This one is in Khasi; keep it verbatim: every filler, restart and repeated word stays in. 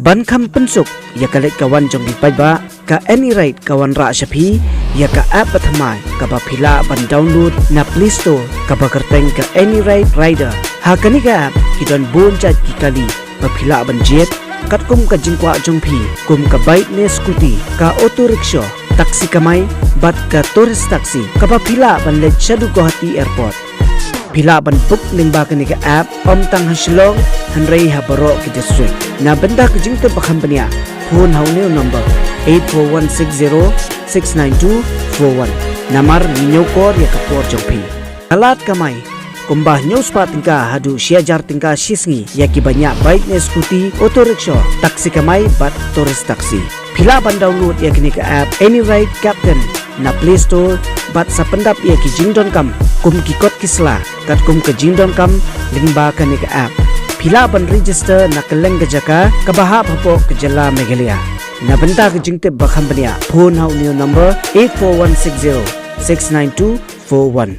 Ban kham pynsuk ïa ka leit ka wan jong ki paidbah, ka AnyRide ka wanrah sha phi ïa ka app bathymmai kaba phi lah ban download na Play Store, kaba kyrteng ka AnyRide Rider. Ha kane ka app ki don bun jait ki kali ba phi lah ban jied, katkum ka jingkwah jong phi, kum ka bike ne scooty, ka auto rickshaw, taxi kamai, bad ka tourist taxi, kaba phi lah ban leit shaduh Guwahati Airport. Phi lah ban book lyngba kane ka app, ym tang ha Shillong, hynrei ha baroh ki district. Na bynta ka jingtip ba kham bniah, phone ha une u number, eight four one six zero six nine two four one. Namar ngi ñiewkor ïa ka por jong phi. Ka lad kamai, kumba hynñiew spah tyngka haduh shi hajar tyngka shi sngi ïa kiba ñiah bike ne scooty, auto rickshaw, taxi kamai bad tourist taxi. Phi lah ban download ïa kane ka app AnyRide Captain na Play Store bad sa pyndap ïa ki jingdonkam kum ki kot ki sla, katkum ka jingdonkam lyngba kane ka app. Phi lah ban register na kylleng ka jaka kaba hap hapoh ka jylla Meghalaya. Na bynta ka jingtip ba kham bniah, phone ha une u number, eight four one six zero six nine two four one.